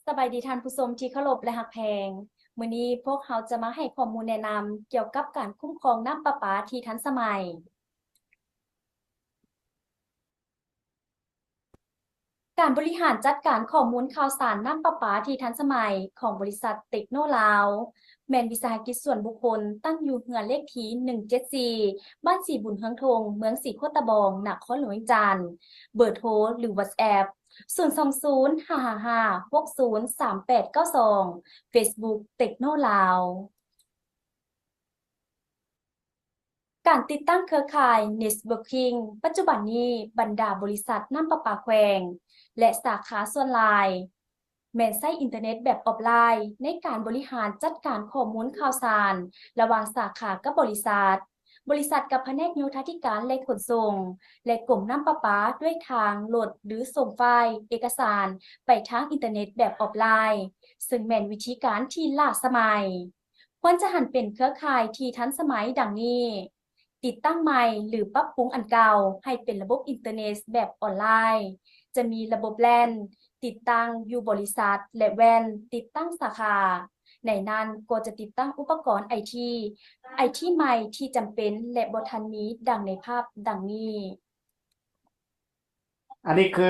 ສະບາຍດີທ່ານຜູ້ຊົມທີ່ເຄົາລົບ ແລະ ຮັກແພງ. ມື້ນີ້ພວກເຮົາຈະມາໃຫ້ຂໍ້ມູນແນະນຳກ່ຽວກັບການຄຸ້ມຄອງນ້ຳປະປາທີ່ທັນສະໄໝ. ການບໍລິຫານຈັດການຂໍ້ມູນຂ່າວສານນ້ຳປະປາທີ່ທັນສະໄໝຂອງບໍລິສັດເຕັກໂນລາວ ແມ່ນວິສາຫະກິດສ່ວນບຸກຄົນ ຕັ້ງຢູ່ເຮືອນເລກທີໜຶ່ງເຈັດສີ່ ບ້ານສີບຸນເຮືອງທົງ ເມືອງສີໂຄດຕະບອງ ນະຄອນຫຼວງວຽງຈັນ. ເບີໂທ ຫຼື WhatsApp ສູນສອງສູນ ຫ້າຫ້າຫ້າ ຫົກສູນສາມແປດເກົ້າສອງ, Facebook ເຕັກໂນລາວ. ການຕິດຕັ້ງເຄືອຂ່າຍ Networking ປັດຈຸບັນນີ້ບັນດາບໍລິສັດນ້ຳປະປາແຂວງ ແລະ ສາຂາສ່ວນຫຼາຍ ແມ່ນໃຊ້ອິນເຕີເນັດແບບອອຟລາຍໃນການບໍລິຫານຈັດການຂໍ້ມູນຂ່າວສານລະຫວ່າງສາຂາກັບບໍລິສັດ, ບໍລິສັດກັບພະແນກໂຍທາທິການ ແລະ ຂົນສົ່ງ ແລະ ກົມນ້ຳປະປາ ດ້ວຍທາງລົດ ຫຼື ສົ່ງໄຟລ໌ເອກະສານໄປທາງອິນເຕີເນັດແບບອອຟລາຍ, ເຊິ່ງແມ່ນວິທີການທີ່ລ້າສະໄໝ. ຄວນຈະຫັນເປັນເຄືອຂ່າຍທີ່ທັນສະໄໝດັ່ງນີ້: ຕິດຕັ້ງໃໝ່ ຫຼື ປັບປຸງອັນເກົ່າໃຫ້ເປັນລະບົບອິນເຕີເນັດແບບອອນລາຍ, ຈະມີລະບົບ LAN ຕິດຕັ້ງຢູ່ບໍລິສັດ ແລະ WAN ຕິດຕັ້ງສາຂາ. ໃນນັ້ນກໍຈະຕິດຕັ້ງອຸປະກອນໄອທີ, ໄອທີໃໝ່ທີ່ຈຳເປັນ ແລະ ບໍ່ທັນມີ ດັ່ງໃນພາບດັ່ງນີ້. ອັນນີ້ຄື